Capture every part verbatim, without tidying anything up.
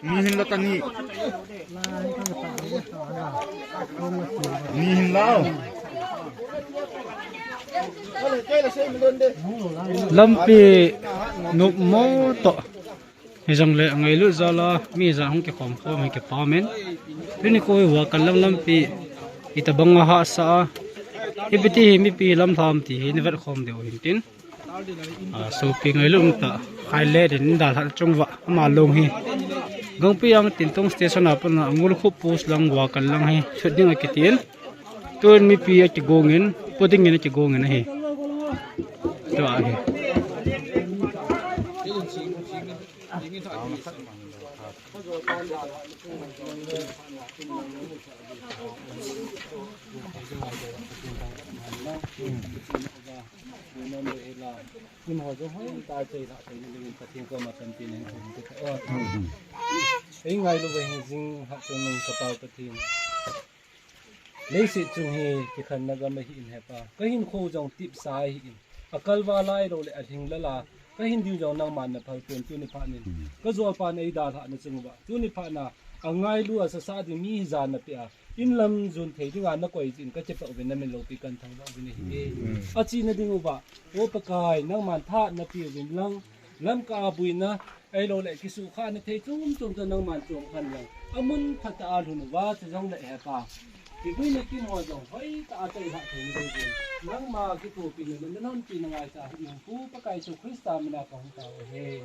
Mihin la tani. Mihin la. Lampi nup mo to. Hijongle angailut jal a, mi ijat hung kikhom khom hi kipa men. Tuni kho hi Wakal lang lampi, itobang a hahsa a. Ipi ti hi mipi lam lham ti hi, ni vet khom diu hin tin. A, sopi ngailut um tah, khai le din dalhah chung uva, ama long hi. Gangpi ang Tintong station a pat a, Ngulkhup post lang Wakal lang hi, chut ding akitin. Tun mipi akigong in, po ding in akigong in ahi. Tua ahi. Ei ngailu ve hin jing hah chun nung ka Pa Pathen. Leiset chung hi kikhenna gam ahi in he Pa. Ka hinkho jong tipsa ahi in. Akal val a ahilou le alhing lal a. Ka hin diu jong nangman na phal pon tuni phat in. Ka jolpan ei dalhah na chung uva. Tuni phat na angailu a sasa ding mi hi jan na pe a. In lam jun thei dinga na koi jin ka chepeh uvin na min loupi kan thangvah uvin ahi. Achena ding uva. O Pakai nangman tha na pe uvin lang. Lamka a buina. Ahilou le, kisukhahna thei chom chom toh nangman chom khen lang. Amun phatah a lhun uva, chujongle he Pa. Kivuina kin ho jong, hoitah a chai hah thei na ding. Nangma kithopi na, na nampi na ngaichat u Pu Pakai Jesu Christa mina kahung tao ahi.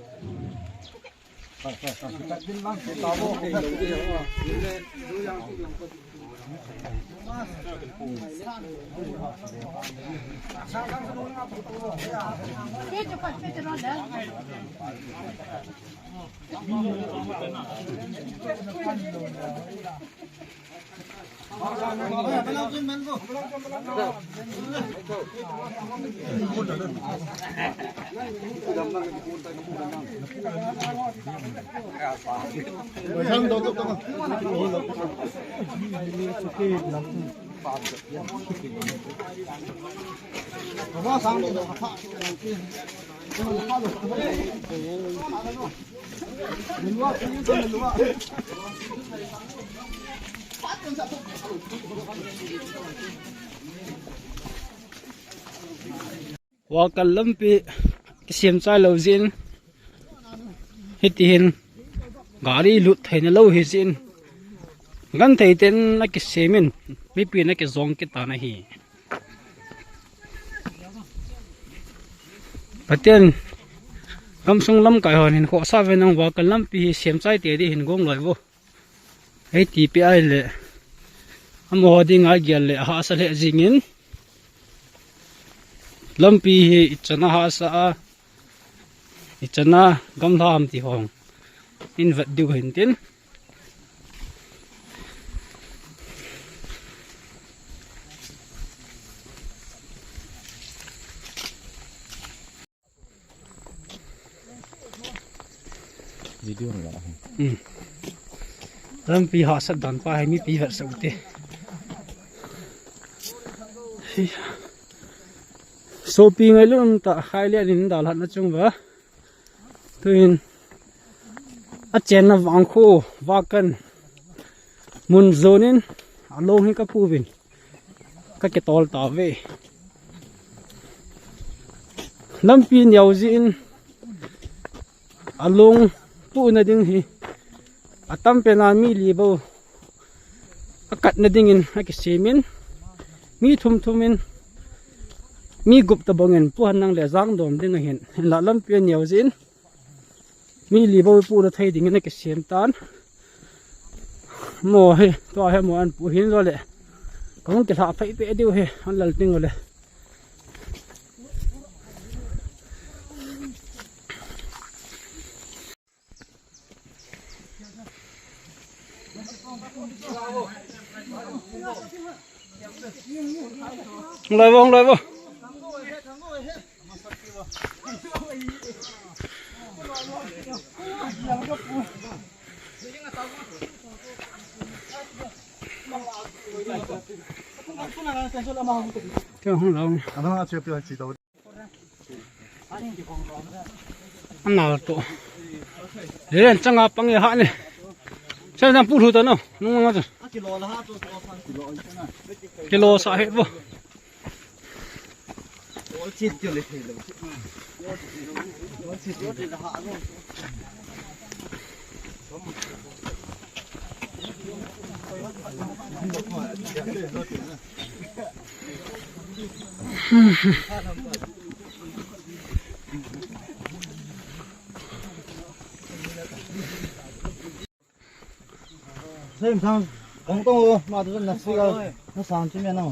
Wakal lampi kisem chai lou jin. Hitihin gari lut theina lou hi jin, genthei ten akisemin, mipin akijong kit tan ahi. Pathen, gamsung lamkai hon hin khohsah uvin lang, Vakan lampi hi semchai tei ding hin gong loi vo. Hiti peh ahile, amaho dinga gel le ahahsa lheh jingin, lampi hi ichan a hahsa a, ichan a gamla ham ti hon in vet diu hin tin. Video ni la. Hmm. Lampi hahsat dan pa hi mipi vetsah ute. Sopi ngailutna tah, Khailian in dalhatna chung uva. Tuin achenna vangkho, Vakan mun jonin along hi kapu uvin, kakitol tauve. Lampi neo jeh in along puna ding hi atam pen a mi li bou akatna dingin akisemin, mi thum thum in, mi gup tobang in pu Hannang le Jangdom ding ahin, hinla lampi aneo jeh in mi li bou puna thei dingin akisem tan. Mo hi, tua hi mo an pu hin lou le, kahung kilha phei peh diu hi, an lal ding lou le. Hung loi vo, hung loi vo. Kei hung loi. Ana to. Len changa pang e ha ne. Sa jang pu thu ta no. Nung nga ta. Kilo sa he bo. Sem sang kong tong lo, ma tu na si ga, na sang chi me na.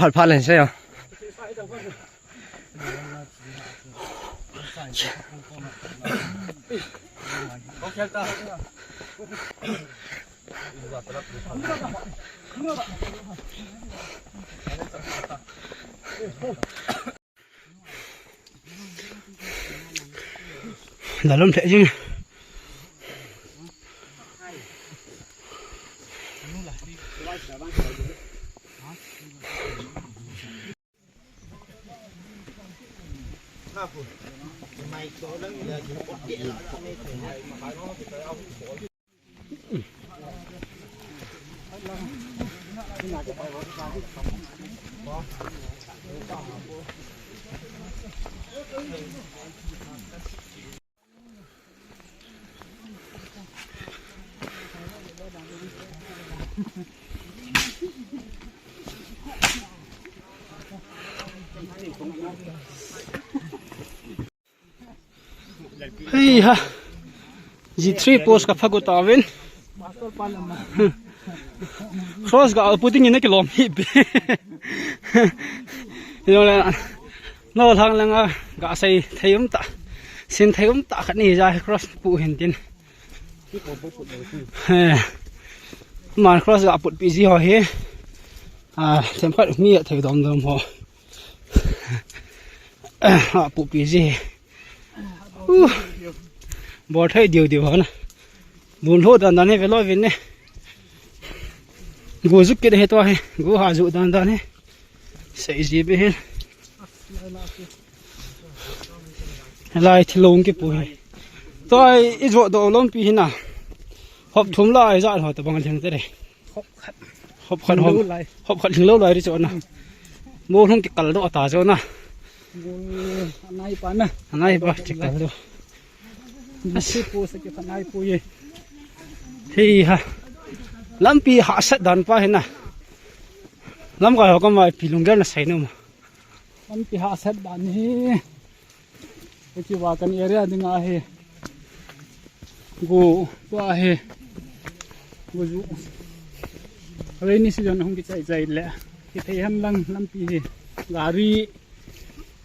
Phal phal len se ya. Lalom thei jing. Hei ha. G three post ka phagu tauvin. Cross ga pu ding in a kilom hi be. Yo le. No lang lang a ga sei thei um ta. Sin thei um ta khat ni ja cross pu hin tin. Eh, man cross ga put pi ji ho hi. Ah, themkhat mi a thei dom dom ho. Ah, pu pi ji. Uh, bol thei diu diu ho na. Bun lho dan dan hi ve lo vin ne. Gu ju kit hi to hi. Gu ha ju dan dan hi. Sei ji be hin. Lai thilong kipu hi. To ai i jo do lom pi hi na. Hop thum lai ja ho ta bang leng te re. Hop khat. Hop khat hop. Hop khat hing lo lai ri chu na. Mo hung kikal do ta chu na. Mo anai pa na. Anai pa kikal do. Asi pu sa ki anai pu ye. Hei ha. Lampi hahsat dan pa hi na. Lamkai ho kama pi lunggel na sai na ma. Lampi hahsat dan hi. Hiche va kan area ding ahi. Gu, tua hi. Gu ju. Rainy season hung kichai chai le. Kithei ham lang lampi hi. Gari.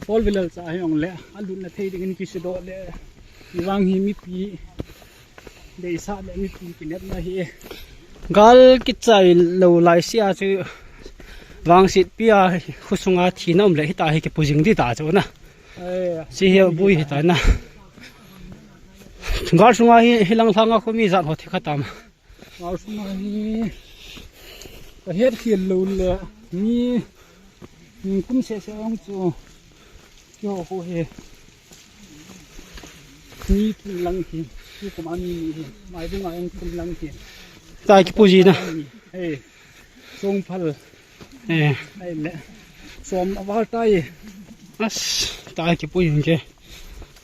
Four wheeler cha hi ong le. Alutna thei ding in kisudoh le. Hivang hi mipi. Deisah le mipi kinepna hi. Gal kichai lou lai sia chu. Vangsetpi a khosunga thina um le hita hi kipu jing di ta chu na. Eh, chi hi bui hi ta na. Gal sunga hi, hi lang lhanga khomi jan ho thi kha tam. Gal sunga hi ka het khel lou le mi, mi kum se se ong chu. Kio ho hi. Mi thum lang hi. Ki kum a mi ni hi. Mai dunga ong thum lang hi. Ta kipu ji na. Hey. Song phal. Eh. Ai le. Som aval tai. As, ta kipu jing ke.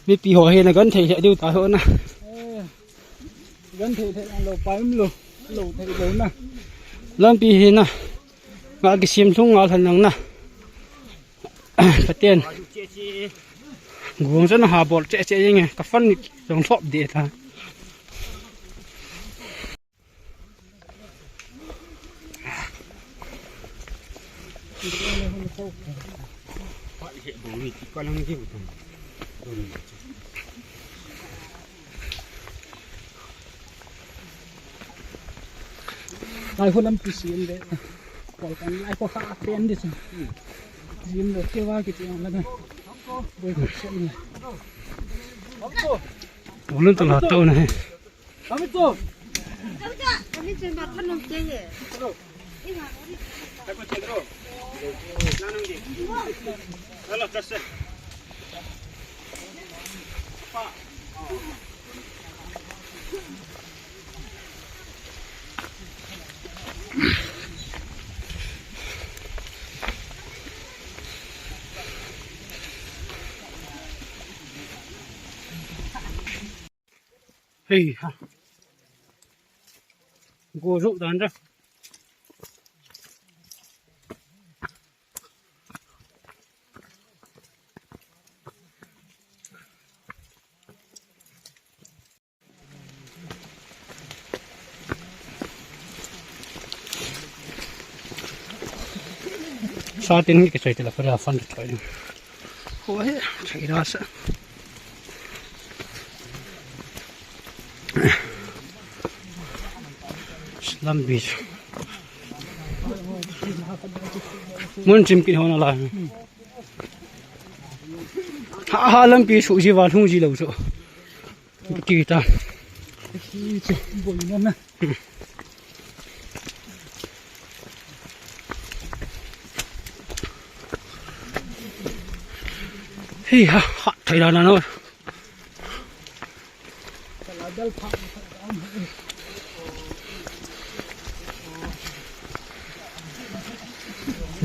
Mipi ho hi na gan thei le diu ta ho na. Eh. Gan thei thei lo pa um lo. Lo thei lo na. Lampi hi na. Nga kisem lhung nga lhan lang na. Pathen. Guang chan ha bol che che jeng ka fan jong thlop de ta. Lai ho lampi sim le. Kol kan lai ho kha pen di sin. Sim le ke wa ki ti ang la na. Boi ko chen le. Ulun to la to na he. Hei ha. Go jo dan da. Sa tin ki choi tila para fan choi. Ho he, chai ra sa. Lampi. Mun chim ki ho na la. Ha, ha, lampi su ji va lhung ji lo so. Ki ta. Hei ha, ha, thai la na no.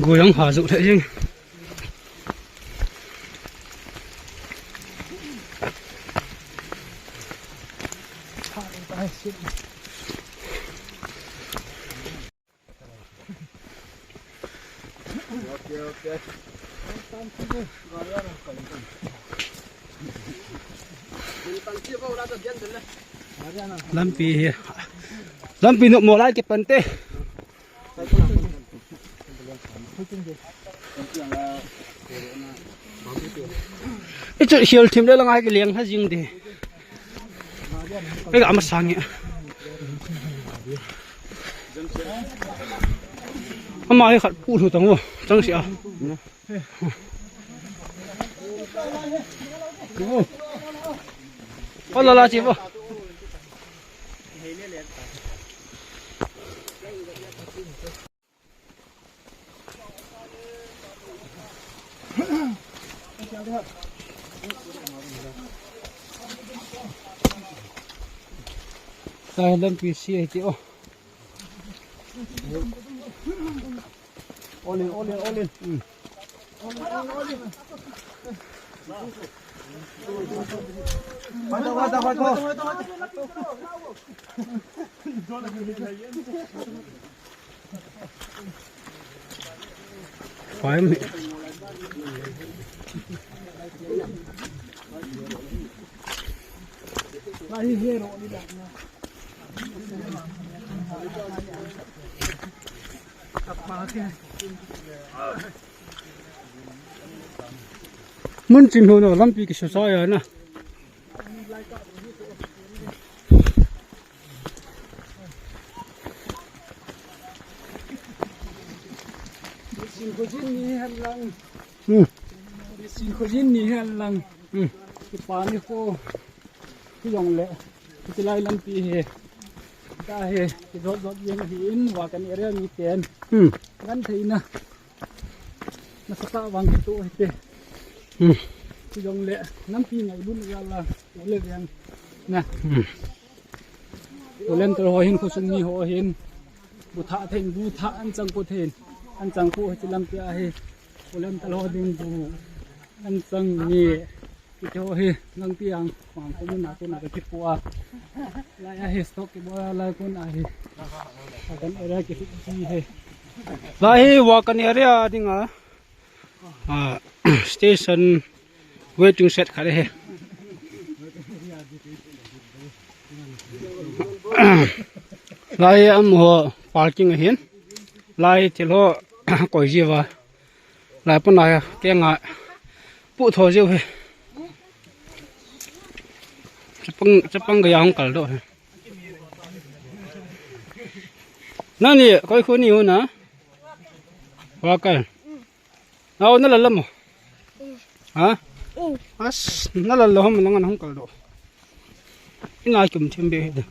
Goyang ha ju thai jing. Lampi hi. Lampi nopmo lai kipan te. Hichu hial thim le lang a hi kileng ha jing de. Kei ka ama sang e. Ama hi khat pu thu tang u, chang sia. Ko la la chi bo. Thailand P C A T O. All in, all in, all in. Mm. Five minutes. Mun chin ho na lampi kisusa ya na. Sin khojin ni hen lang. Hmm. Sin khojin ni hen lang. Hmm. Kipa ni ko. Kijong le. Kitilai lampi hi. Ka hi. Kijot jot jeng hi in wa kan area mi ten. Hmm. Kan thei na. Nasatah vang kitoh hite. Hmm. Chujong le, lampi ngailutna jal a, u le veng. Na. Hmm. Volunteer ho hin, khosung mi ho hin. Bu thah thei in, bu thah an chang ko thei in. An chang ko hiche lampi a hi. Volunteer ho ding bu. An chang mi. Kiti ho hi, nang ti ang, mang ko mun a ko na ka kipu a. Lai a hi stock kibol a lai ko na hi. A kan area ki hi hi. Lai hi wa kan area ding a. Ah, station waiting shed khat hi. Lai am ho parking ahin. Lai thil ho koi ji va. Lai puna ya, kei nga pu tho jiu hi. Chapang, chapang ga ya hung kal doh hi. Nani, koi khu ni u na? Wa kal. Nau na la la mo. Ha? As, na la la hom na ngan hung kal doh. Ina kum thim be hi da.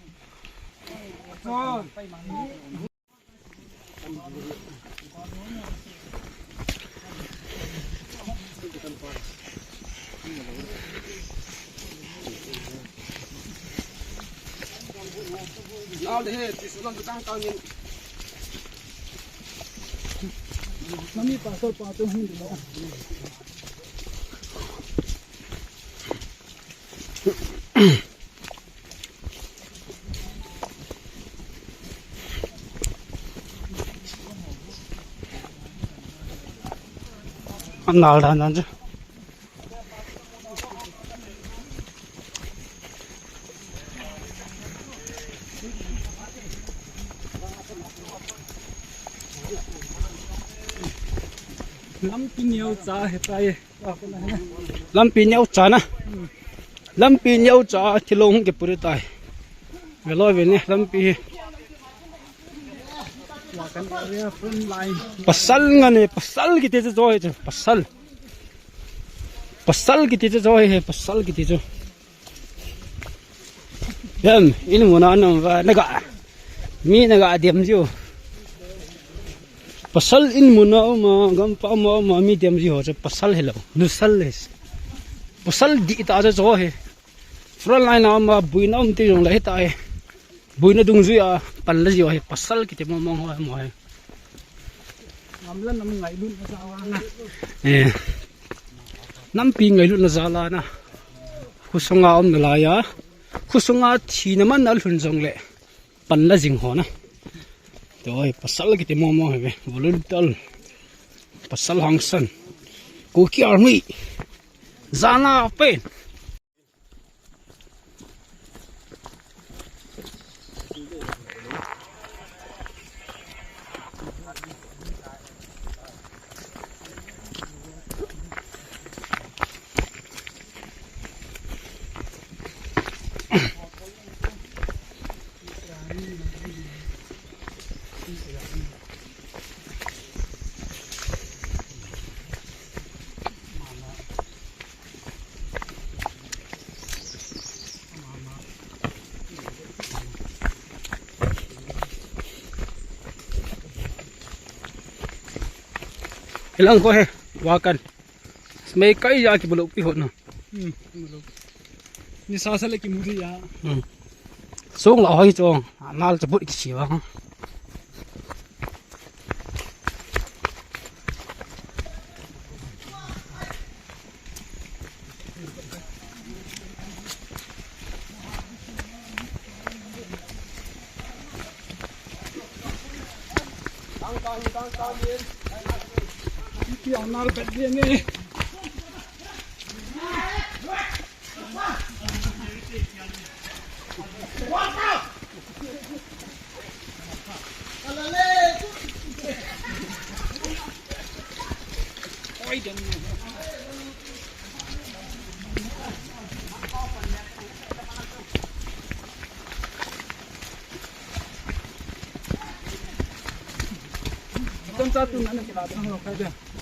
Anal dan dan chu. Lampi neo cha he tai. Lampi neo cha na. Lampi neo cha thilong ke puri tai. Velo ve ne lampi hi. Pasal nga ne, pasal kiti chu jo hi chu, pasal. Pasal kiti chu jo hi, pasal kiti chu. Em, in muna nam va, naga. Mi naga dem jiu. Pasal in muna uma, gampa uma, uma, mi dem jiu ho chu, pasal hilou, nusal hi. Pasal di ta chu jo hi. Front line a um a, buina um ti jong le hitai. Buina dungjui a pan la jiu hi, pasal kiti mong mong ho hi mo hi. Nam la nam ngailutna jal a na. Eh. Nampi ngailutna jal a na. Khosung a um nalai a. Khosung a thina man a lhun jong le. Pan la jing ho na. Toi, pasal kiti mong mong hi ve. Volunteer. Pasal hangsan. Kuki Army. Jana pen. Hilang ko he, wakan. Mei kai ya ki bulu pi hot na. Hmm, bulu. Ni sa sa le ki muri ya. Hmm. Song la hoi chong. Nal cha but ki chi wa.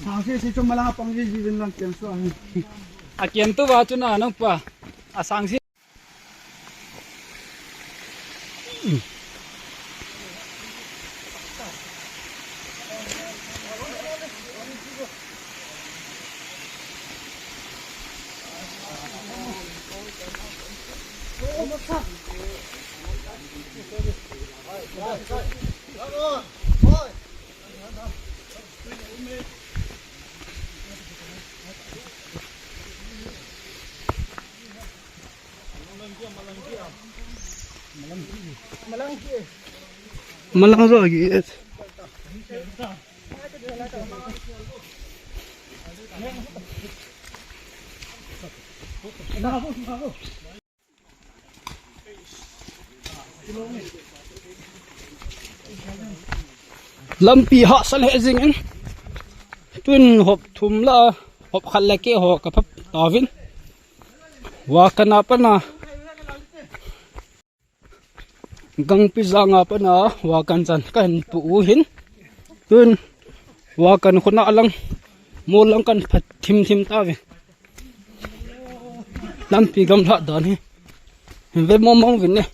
Asang si si chu malang pang ji ji din lang ken su ahi. A ken tu va chu na nang pa. Asang si. Malang ro gi. Lampi hahsa lheh jingin. Tun hop thum la, hop khat le keh ho ka phap tauvin. Wakan a pat na. Gangpi jang a pat na, wakan chan ka hin pu u hin. Tun, wakan khuna lang, mol lang kan phat thim thim tauve. Lampi gamla dan hi. Hin ve mong mong vin ne.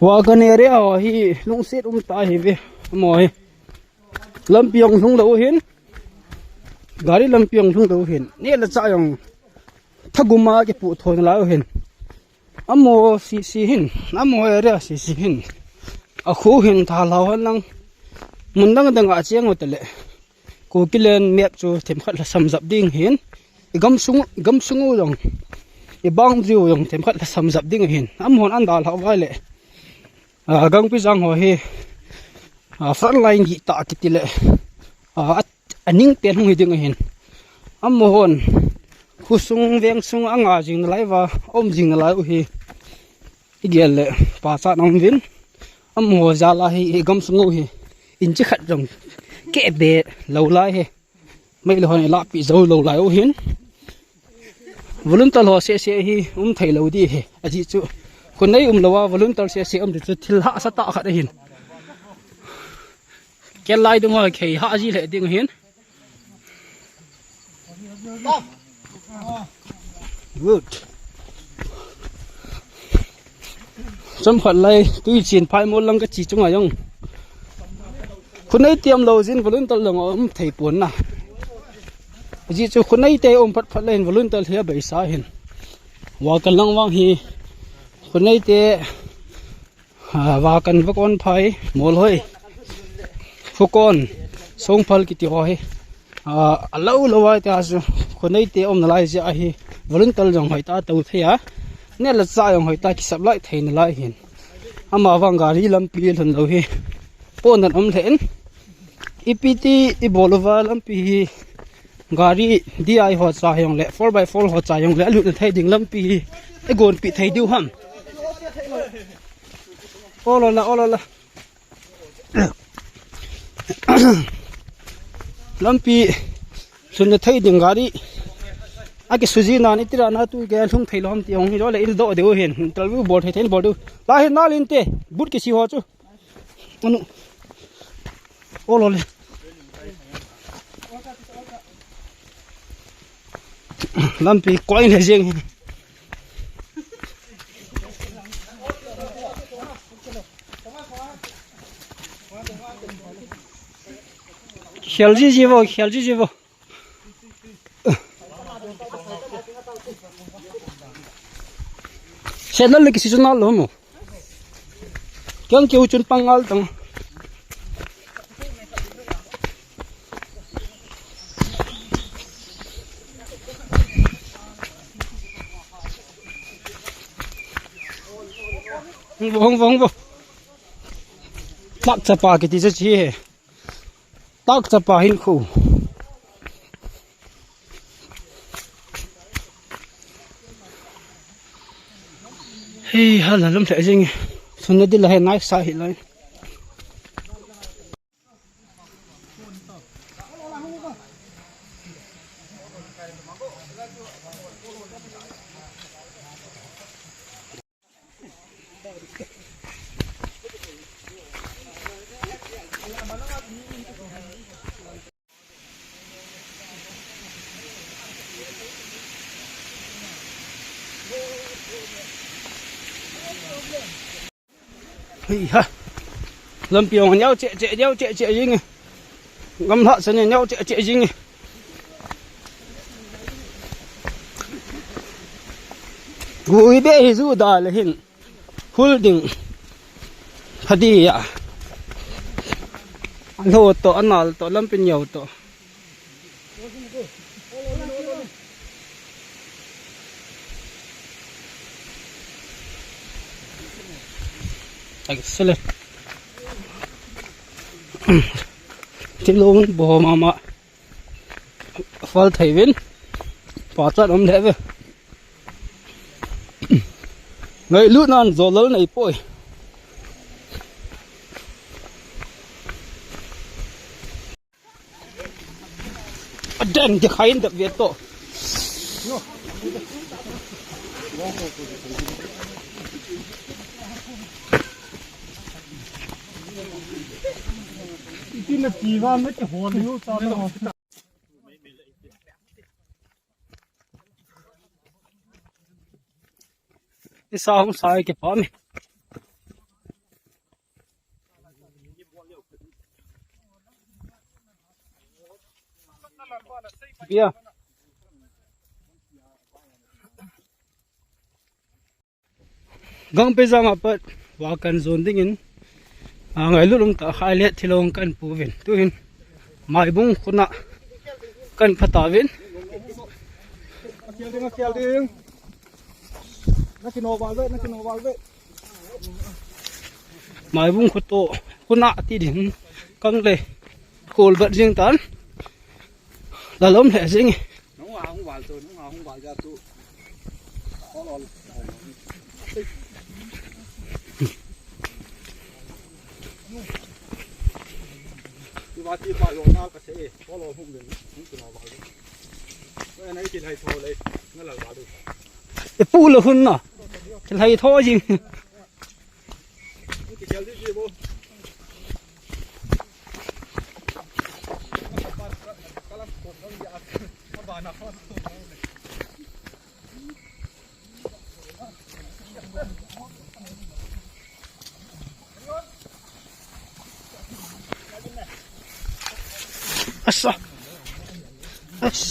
Wakan area ho hi lungset um tah hi ve. Mo hi. Lampi jong lhung lou hin. Gari lampi jong lhung lou hin. Neh le chah jong thagum a kipu thon lai u hin. Amaho sisi hin. Amaho area sisi hin. A khu hin thalhau hen lang. Mun dang dang a cheng u tale. Kuki land map chu themkhat lhasam jap ding hin. I gamsung, i gamsung u jong. I boundary u jong themkhat lhasam jap ding hin. Amahon an dalhau vai le. A, Gangpi jang ho hi, a, front line gih tah kiti le, a, a, a ning pen hung hi ding ahin. Amahon, khosung vengsung a nga jing nalai uva, um jing nalai u hi, i gel le, pachat na um vin. Amaho jal a hi, i gamsung u hi, inchi khat jong, keh be lou lai hi. Meilhei hon i lahpeh jou lou lai u hin. Volunteer ho seh seh hi um thei lou di hi. Ajeh chu. Khonei um lou a volunteer seh seh um di chu thil hahsa tah khat ahin. Kel lai dung ho khei hah ji lheh ding ahin. Good. Chomkhat lai, tui chin phai mol lang ka chi chunga jong. Khonei te um lou jin volunteer lang um thei pon na. Ajeh chu khonei te um phat phat lai in volunteer hi a beisa hin. Wakan lang vang hi. Khonei te A, Wakan, Vakonphai, Molhoi, Phukon, Songphal kiti ho hi. A, a lou lou a tia chu, khonei te um nalai jeh a hi, volunteer jong hoitah a tou thei a, neh le chah jong hoitah a kisap lai thei nalai hin. Amavang gari lampi lhun lou hi, pon nan um lheh in. Ipi ti i bol uva lampi hi, gari D I ho cha jong le, four by four ho cha jong le, a lutna thei ding lampi hi, i gonpi thei diu ham. Olola, olola. Lampi lhunna thei ding gari. A kisuji nan itira na tu ke lhung thei lou ham ti hung hi lou le in do deu hin. Interview bol thei thei in bol diu. La hin nal inte. But kisi ho chu. Anu. Olole. Lampi koi le jeng. Khel ji ji vo, khel ji ji vo. Sandal le kisi chu nal lou mo. Keng keu chun pang ngal tang. Hung vo, hung vo, hung vo. Tak chapa kiti chu chi he. Tak chapa hin khu. Hei, hala lum thei jing. Sun na dil la he nai sa hi lai. Hei ha. Lampi ong nyau che che, nyau che che jing. Gamla sa nyau che che jing. Gui be hi ju da le hin. Hul ding. Phadi ya. Lo to, anal to, lampi nyau to. Excellent. Tilong bo mama. Fal thei vin. Pachat um le ve. Ngailut nan jolal nei poi. Aden ke khain da ve to. Iti na ti va na ke hol yo ta na. Isa hung sa ke pa mi. Bia. Gangpijang a pat va kan jon dingin, a, ngailut um tah khai le thilong kan pu vin. Tuhin Maibung khuna kan pha ta vin. Akial ding, akial ding. Na kino val ve, na kino val ve. Maibung khuto, khuna ti ding. Kang le, kol bat jing tan. Lalom le jing. Nung a hung val tu, nung a hung val ja tu. Ol, ol. Ti va ti va lo na ka se, ol, ol hung den, hung tu na val. Oi, na i ti lai tho le, na la val. E pu lo hun na. Ti lai tho jing. Asa. As.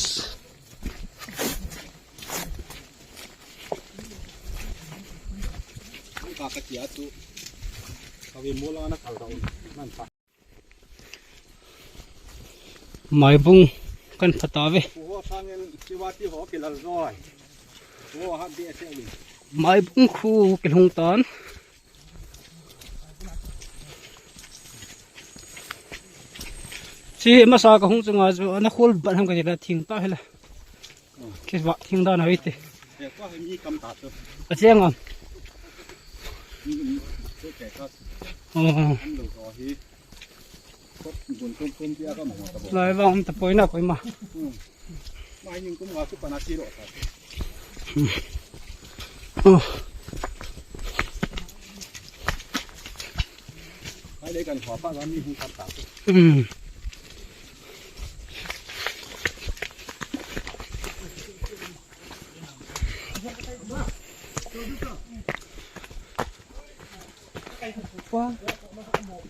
Ka ka tia tu. Ka ve mo la na kal ka un. Nan ta. Maibung kan pha ta ve. Pu ho sangin siwa ti ho kilal zoi. Pu ho hat de se wi. Maibung khu kilhung tan. Chi masa ka hung chunga chu ana khol ban ham ka ti la thing ta hela. Kis va thing dan hoi te. Acheng am. Oh. Lai vang um ta poi na koi ma. Oh. Hmm. Wa.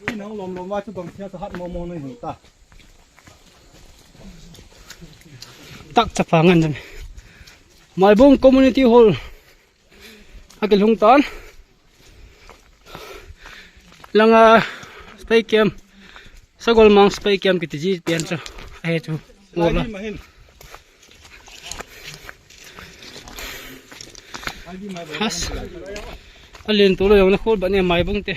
Ki nang lom lom. Wa chu bang thia chu hat mo mo nei hung ta. Tak chapa ngan jam. Maibung Community Hall. Akilhung tan. Langa spy camp. Sagolmang spy camp kiti ji pian chu. Ahe chu. Mola. Has. Alen to lo jong na khol ba ne Maibung te.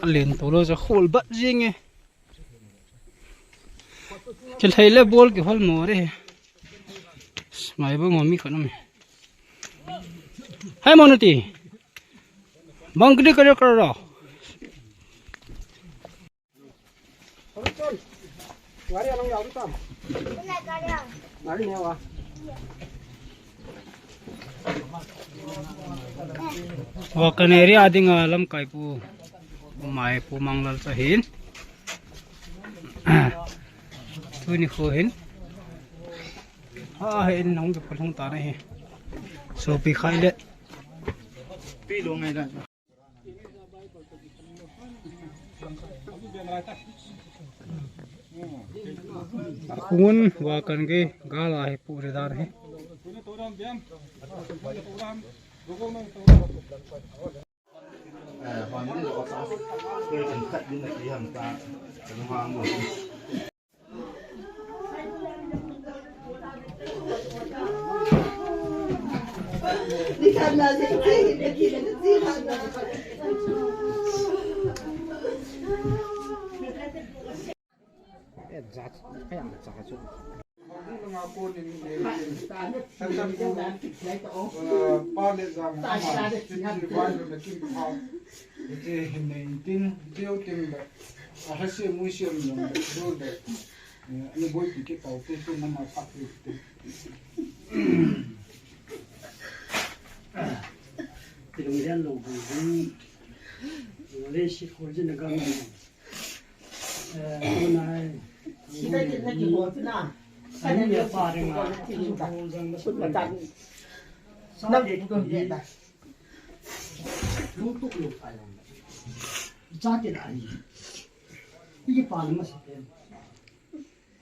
Alen to lo ja khol bat jing e. Kithei le bol kihol mo re. Maibung mi khat um e. Hai mo nati. Bang kidi kare kare ro. Wakan area dinga lamkai pu. Mai pu Manglal cha hin. Tuni kho hin. Ha, hin hung ke palhung ta na hi. Sopi khai le. Pi lo ngai da. Khungun Wakan ke gala hi pu re dan hi.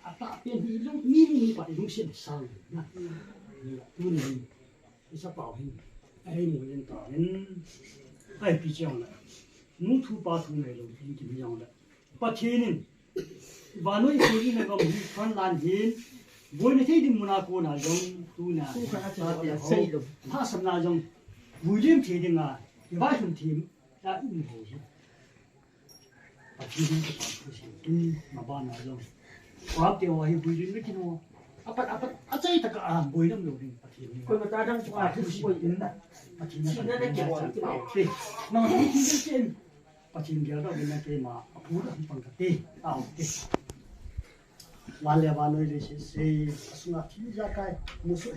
Atah pen hi lung, mi ni pa lungset sang na. Tuni hi, i chapau hin, ahei mo len ta hin, ahi pi chang la. Nu thu pa thu nei lo, hin kim jang la. Pathen in, vannoi kho in na gam hi front line hin, boina thei ding muna kona jong, tuna, lhahsamna jong, vuilim thei dinga, i vailhun thim, ta in ho hi. Pathen in ka pang thu sin, in ma bana jong. Pap te ho hi buidin me kin ho. Apat, apat, achai taka a buidam lo ding Pathen in. Koi ma ta dang chu a thu sin in. Pathen in ka pang thu sin. Te, nang thu sin sin. Pathen gel da na te ma, a pu da pang ka te. Au te. Van le vannoi le se se, asunga thi ja kai, musu.